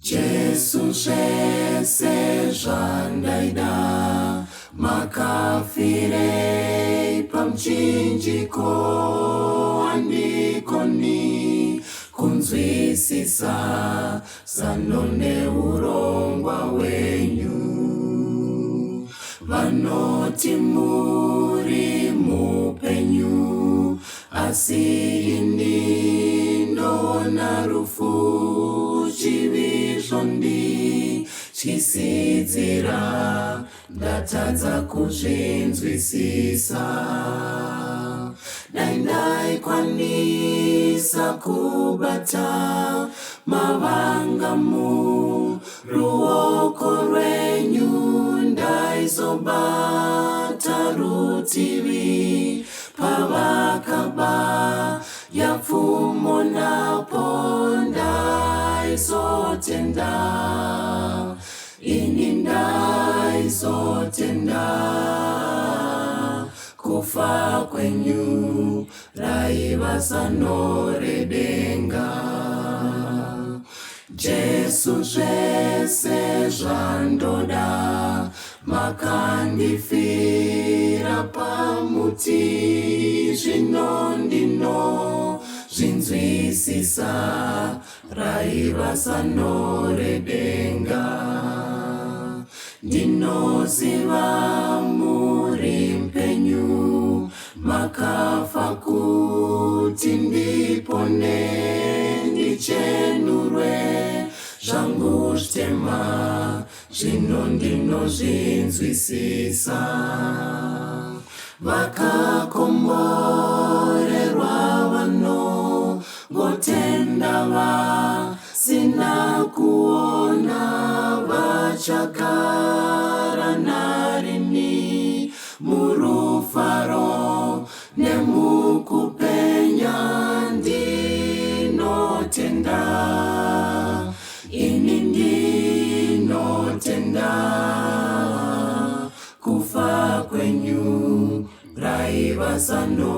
Jesu zvese zvandaida, makafirei pamuchinjiko? Handikoni kunzwisisa zano neurongwa hwenyu. Vanoti muri mupenyu, asi ini ndoona rufu. Chivi zvondityisidzira, ndatadza kuzvinzwisisa. Dai ndaikwanisa kubata mavanga muruoko rwenyu, ndaizobata rutivi pavakabaya pfumo, napo ndaizotenda, ini ndaizotenda. Kufa kwenyu raiva zano redenga. Jesu zvese zvandoda, makandifira pamuti. Zvino ndinozvinzwisisa, raiva zano redenga. Ndinoziva muri mupenyu, makafa kuti ndipone, ndichenurwe zvangu zvitema. Zvino ndinozvinzwisisa. Vakakomborerwa vanongotenda vasina kuona, vachagara narini murufaro nemukupenya. Ndinotenda, ini ndinotenda. Kufa kwenyu raiva zano.